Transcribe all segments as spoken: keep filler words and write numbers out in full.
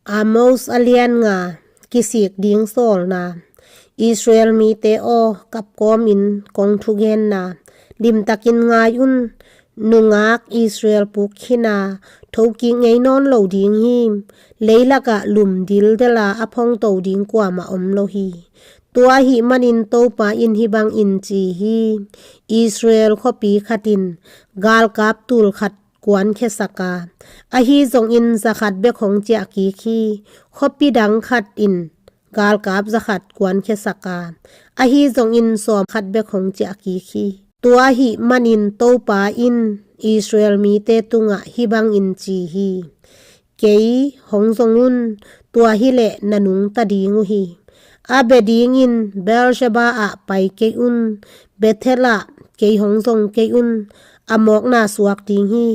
Amos a lian nga. Kisik ding sawlna. Israel mite aw, kapkawmin kong thugenna. Limtakin ngai un. Nungak Israel puk khina, thokik ngei nawn lo ding hi. Leilakah lum dildela a phongto ding kuamah om lo hi. Tua ahih manin Topa in hih bangin ci hi. Israel khuapi khatin galkap tul khat kuankhia sak a, ahi zongin zakhat bek hong ciah kik hi. Khuapi dang khat in galkap zakhat kuankhia sak a, ahi zongin sawm khat bek hong ciah kik hi. Tua ahih manin Topa in Israel mite tungah hih bangin ci hi. Kei hong zong un, tua hileh na nungta ding uh hi. A bia dingin Beersheba ah pai kei un, Bethel ah kei hong zong kei un, a mawkna suak ding hi.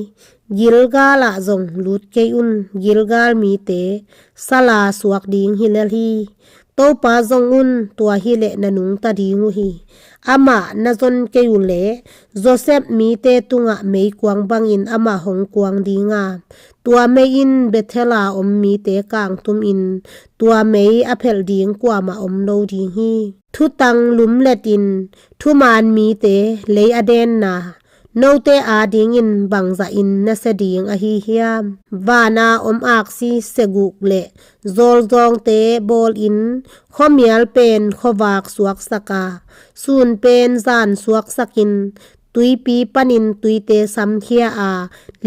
Gilgal ah zong lut kei un, Gilgal mite sala suak ding hi lel hi. Topa zong un, tua hileh na nungta ding uh hi. Amah na zon kei uh leh Joseph mite tungah meikuang bangin amah hong kuang ding a, tua mei in Bethel a om mite kangtumin tua mei a phelh ding kuamah om lo ding hi. Thutang lumletin thumaan mite lei a denna, note adingin bangzahin na sia ding ahi hiam? Vana om aksi siaguk le zawlzawngte bawlin khuamial pen khuavak suaksak a, sun pen zan suaksakin tuipi panin tuite samkhia a,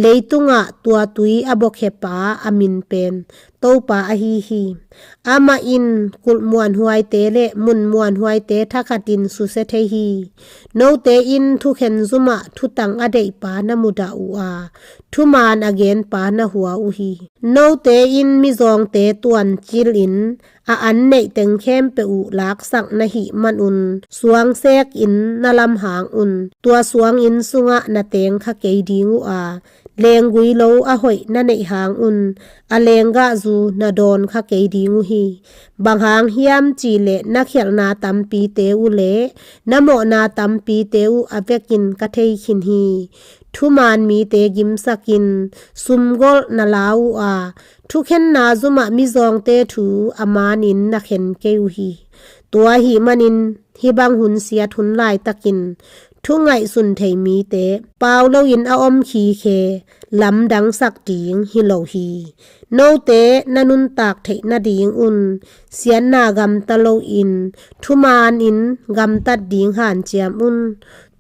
leitungah tua tui a bawkhepa a min pen Topa ahi hi. Amah in kulh muanhuaite le mun muanhuaite thakhatin susia thei hi. Note in thukhen zumah thutang a deihpa na mudah uh a, thumaan a genpa na hua uh hi. Note in mizawngte tuancilin a an neih teng khempeuh uh laksak na hih manun suangsekin na lamhang un. Tua suanginn sungah na teng kha kei ding uh a, lenggui lo a hoih na neih hang un a lenggahzu na dawn kha kei ding uh hi. Bang hang hiam cihleh na khialhna tampite uh le na mawhna tampite uh a vekin ka thei khin hi. Thumaan mite gimsakin sumgolh na la uh a, thukhenna zumah mizawngte thu a manin na khen kei uh hi. Tua ahih manin hih bang hun siat hun laitakin thu ngaihsun thei mite pau loin a om khikhe lamdangsak ding hi lo hi. Note na nuntak theih nadingun siatna gamta loin thumaanin gamtat ding hanciam un.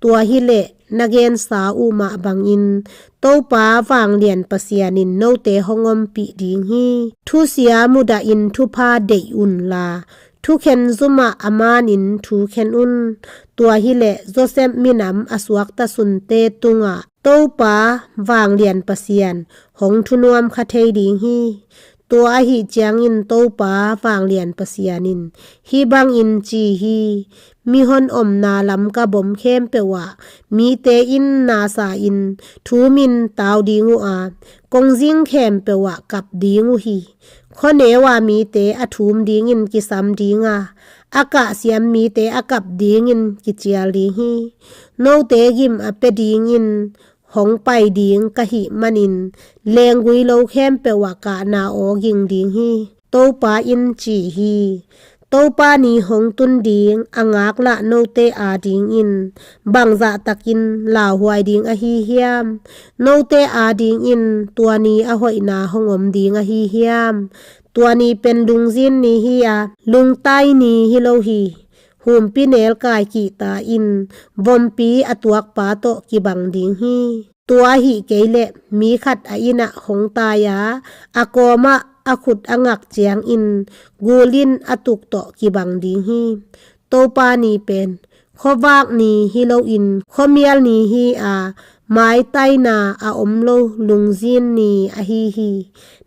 Tua hileh na gensa uh mah bangin Topa vanglian Pasian in note hong ompih ding hi. Thusia mudahin thupha deih unla thukhen zumah a manin thu khen un. Tua hileh Joseph minam a suakta sunte tungah Topa vanglian Pasian hong thunuam kha thei ding hi. Tua ahih ciangin Topa vanglian Pasian in hih bangin ci hi. Mihon omna lam ka bom khempeuh ah mite in nasa in thumin tau ding uh a, kongzing khempeuh ah kap ding uh hi. Khuaneu a mite a thum dingin kisam ding a, a kahsiam mite a kap dingin kicial ding hi. Note gim a pia dingin hong pai ding ka hih manin lenggui lo khempeuh ah kahna aw ging ding hi. Topa in ci hi. Topa ni hong tun ding a ngaklah note adingin bangzah takin lauhuai ding ahi hiam? Note adingin tua ni a hoihna hong om ding ahi hiam? Tua ni pen lungzin ni hi a, lungtai ni hi lo hi. Humpi nelkai kihta in vompi a tuakpa tawh kibang ding hi. Tua ahih kei leh mi khat a innah hong tai a, a kawmah a khut a ngak ciangin gul in a tuk tawh kibang ding hi. Topa ni pen khuavak ni hi loin khuamial ni hi a, maitaina a om lo lungzin ni ahi hi.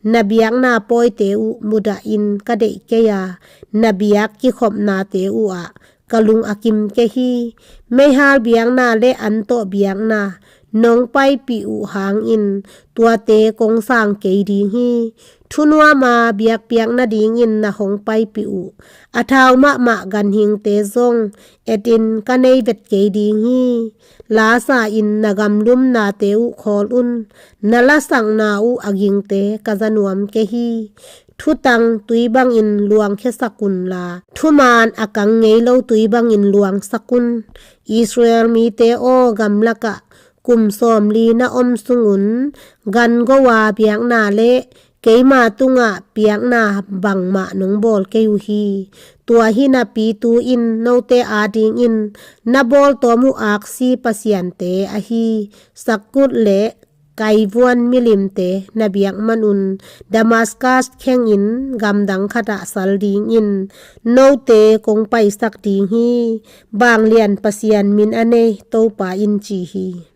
Na biakna pawite uh mudahin ka deih kei a, na biak kikhopnate uh ah ka lung a kim kei hi. Meihal biakna le an tawh biakna nong paipih uh hangin tuate kong sang kei ding hi. Thunuama biakpiak nadingin na hong paipih uh a thau mahmah ganhingte zong etin ka nei vet kei ding hi. Lasa-in na gamlumnate uh khawl un. Na lasakna uh a gingte ka za nuam kei hi. Thutang tui bangin luangkhiasak unla, thumaan a kang ngei lo tui bangin luangsak un. Israel mite aw, gamlakah kum sawmli na om sungun gan go-a biakna le keima tungah piakna bangmah nong bawl kei uh hi. Tua hi napi tu-in note adingin na bawltawm uh aksi pasiante ahi Sakkut le Kaivuan milimte na biak manun Damaskas khengin gamdang khatah sal dingin note kong paisak ding hi. Vanglian Pasian min a nei Topa in ci hi.